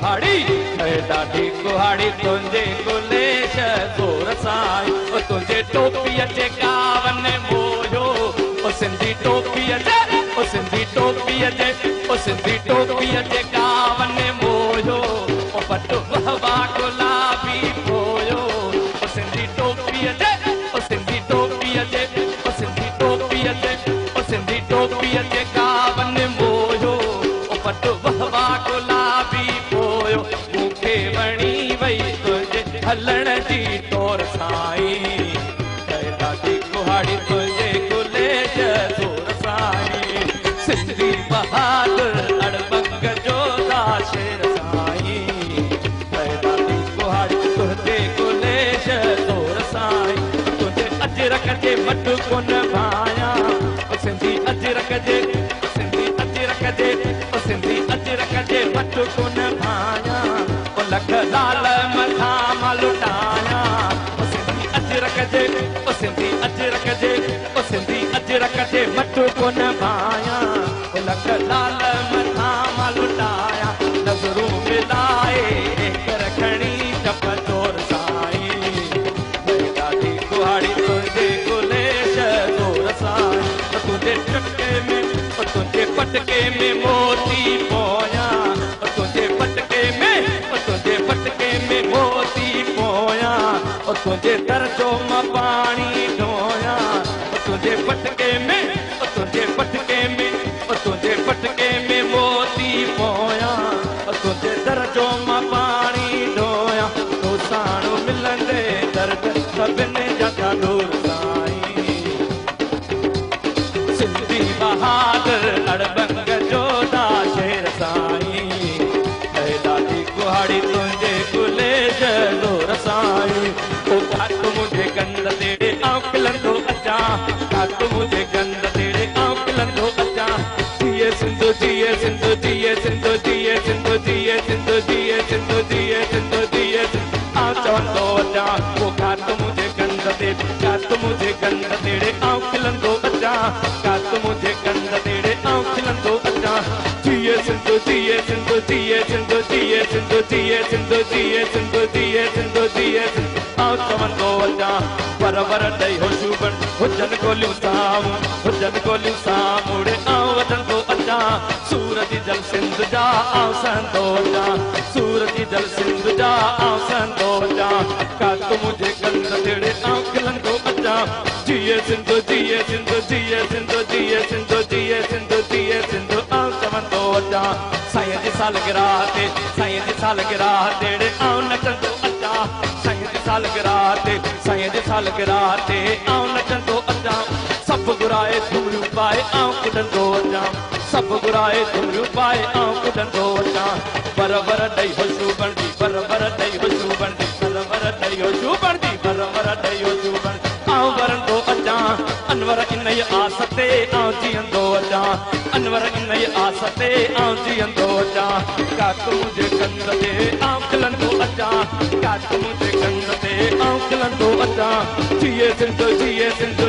ڪهاڙي، ٺهي ڏاڍي ڪهاڙي تنهنجي گليش زور سان. او تنهنجي ٽوپيء جي ڪاون موهيو، او سنڌي ٽوپيء جي، او سنڌي ٽوپيء جي، او سنڌي ٽوپيء جي ڪاون موهيو، او پٽ وهوا گلابي پويو. او سنڌي ٽوپيء جي، او سنڌي ٽوپيء جي، او سنڌي ٽوپيء جي، او سنڌي ٽوپيء جي ڪاون موهيو، او پٽ وهوا گلابي پويو. مون کي وڻي وئي تنهنجي هلڻ جي طور سائين، ٺهي ڏاڍي ڪهاڙي تنهنجي گليج زور سائين. سنڌي بهادر اڙٻنگ جو دا شير سائين، ٺهي ڏاڍي ڪهاڙي تنهنجي گليج زور سائين. تنهنجي اجرڪ جي مٽ ڪونه ڀايان، او سنڌي اجرڪ جي، سنڌي اجرڪ جي، او سنڌي اجرڪ جي مٽ ڪونه ڀايان، او لک لال مٿان مان لٽايان. او سنڌي اجرڪ جي، او سنڌي اجرڪ جي، او سنڌي اجرڪ جي مٽ ڪونه ڀايان، او لک لال مٿان مان لٽايان. نظرون ملائي هيڪر کڻي چپ چور سائين، ٺهي ڏاڍي ڪهاڙي تنهنجي گليش زور سائين. تنهنجي ٽڪي ۾، تنهنجي پٽڪي ۾ موتي پويان، تنهنجي پٽڪي ۾ تنهنجي پٽڪي ۾ موتي پويان، تنهنجي در جو مان پاڻي ڍويان. تنهنجي پٽڪي ۾، تنهنجي پٽڪي ۾، تنهنجي پٽڪي ۾ موتي پويان، تنهنجي در جو مان پاڻي ڍويان. تو ساڻ ملندي درد سڀني جا ٿا دور سائين، سنڌي بهادر اڙٻنگ جو دا شير سائين، ٺهي ڏاڍي ڪهاڙي تنهنجي گليج زور سائين. او ڪاڪ منهنجي ڪنڌ تي آئون کلندو اچان، ڪاڪ منهنجي ڪنڌ تي آئون کلندو اچان. جيئي سنڌ، جيئي سنڌ، جيئي سنڌ، جيئي سنڌ، جيئي سنڌ، جيئي سنڌ، جيئي سنڌ، جيئي سنڌ آئون چوندو اچان. او ڪاڪ منهنجي ڪنڌ تي، ڪاڪ منهنجي ڪنڌ تي آئون کلندو اچان، ڪاڪ منهنجي ڪنڌ تي آئون کلندو اچان. جيئي سنڌ، جيئي سنڌ، جيئي سنڌ، جيئي سنڌ، جيئي سنڌ، جيئي سنڌ، جيئي سنڌ، جيئي سنڌ آئون چوندو اچان. ور ور ڏئي هوشو بڻ هجن گوليون سامهون، هجن گوليون سامهون ڙي آئون وڌندو اچان. سورج جل سنڌ جا آئون سهندو اچان، سورج جل سنڌ جا آئون سهندو اچان. ڪاڪ منهنجي ڪنڌ تي ڙي آئون کلندو اچان. جيئي سنڌ، جيئي سنڌ، جيئي سنڌ، جيئي سنڌ، جيئي سنڌ، جيئي سنڌ آئون چوندو اچان. سائين جي سالگرهه تي، سائين جي سالگرهه تي ڙي آئون نچندو اچان. سائين جي سالگرهه تي، سائين جي سالگرهه تي آئون نچندو اچان. سڀ گهرائي ٿمريون پائي آئون ڪڏندو اچان، سڀ گهرائي ٿمريون پائي آئون ڪڏندو اچان. ور ور ڏئي هوشو بڻجي، ور ور ڏئي هوشو بڻجي، ور ور ڏئي هوشو بڻجي، ور ور ڏئي هوشو بڻجي آئون ورندو اچان. انور انهيء آس تي آئون جيئندو اچان، انور انهيء آس تي آئون جيئندو اچان. ڪاڪ منهنجي ڪنڌ تي آئون کلندو اچان، ڪاڪ منهنجي ڪنڌ تي آئون کلندو اچان. جيئي سنڌ، جيئي سنڌ،